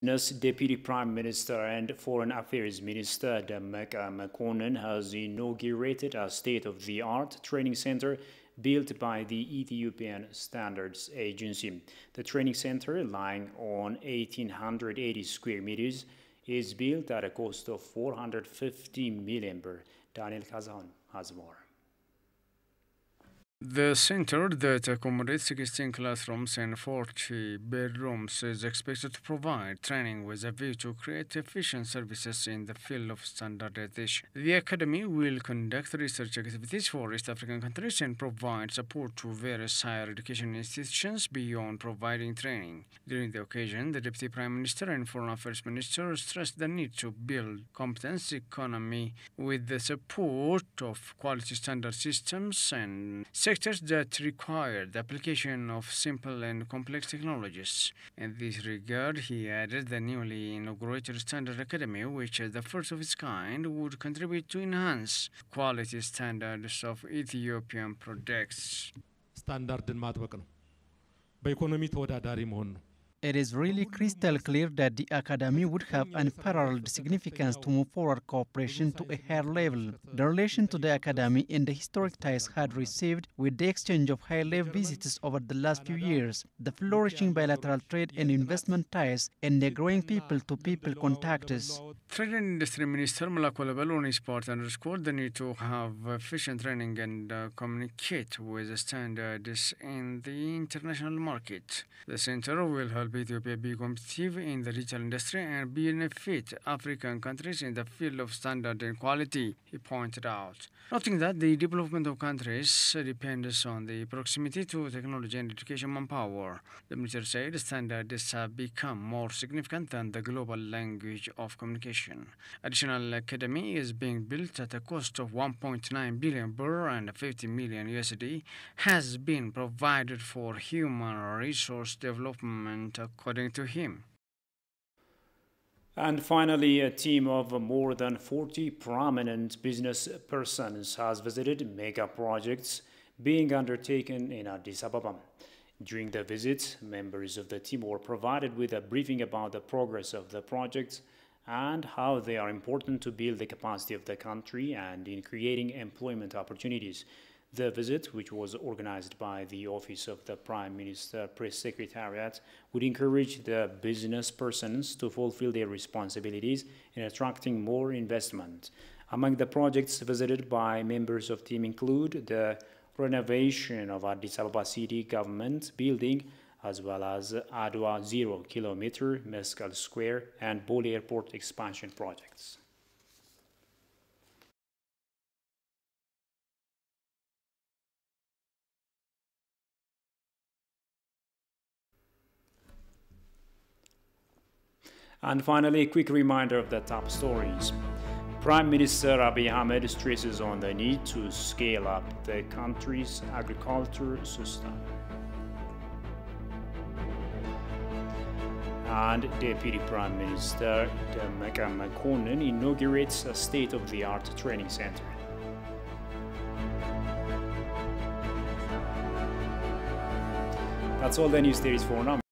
Deputy Prime Minister and Foreign Affairs Minister Demeka Mekonnen has inaugurated a state-of-the-art training center built by the Ethiopian Standards Agency. The training center, lying on 1,880 square meters, is built at a cost of 450 million birr. Daniel Kazan has more. The center, that accommodates 16 classrooms and 40 bedrooms, is expected to provide training with a view to create efficient services in the field of standardization. The academy will conduct research activities for East African countries and provide support to various higher education institutions beyond providing training. During the occasion, the Deputy Prime Minister and Foreign Affairs Minister stressed the need to build competence economy with the support of quality standard systems and sectors that require the application of simple and complex technologies. In this regard, he added the newly inaugurated Standard Academy, which is the first of its kind, would contribute to enhance quality standards of Ethiopian products. It is really crystal clear that the Academy would have unparalleled significance to move forward cooperation to a higher level. The relation to the Academy and the historic ties had received with the exchange of high-level visitors over the last few years, the flourishing bilateral trade and investment ties, and the growing people-to-people contacts. Trade and Industry Minister Malakwala Bello on his part underscored the need to have efficient training and communicate with the standards in the international market. The center will help Ethiopia be competitive in the retail industry and benefit African countries in the field of standard and quality, he pointed out. Noting that the development of countries depends on the proximity to technology and education manpower, the minister said standards have become more significant than the global language of communication. Additional academy is being built at a cost of 1.9 billion birr and 50 million USD has been provided for human resource development, according to him. And finally, a team of more than 40 prominent business persons has visited mega projects being undertaken in Addis Ababa. During the visit, members of the team were provided with a briefing about the progress of the projects and how they are important to build the capacity of the country and in creating employment opportunities. The visit, which was organized by the Office of the Prime Minister Press Secretariat, would encourage the business persons to fulfill their responsibilities in attracting more investment. Among the projects visited by members of the team include the renovation of Addis Ababa City Government building, as well as Adwa 0 Kilometer, Mescal Square, and Bole Airport expansion projects. And finally, a quick reminder of the top stories. Prime Minister Abiy Ahmed stresses on the need to scale up the country's agriculture system. And Deputy Prime Minister Demeka Mekonnen inaugurates a state-of-the-art training center. That's all the news there is for now.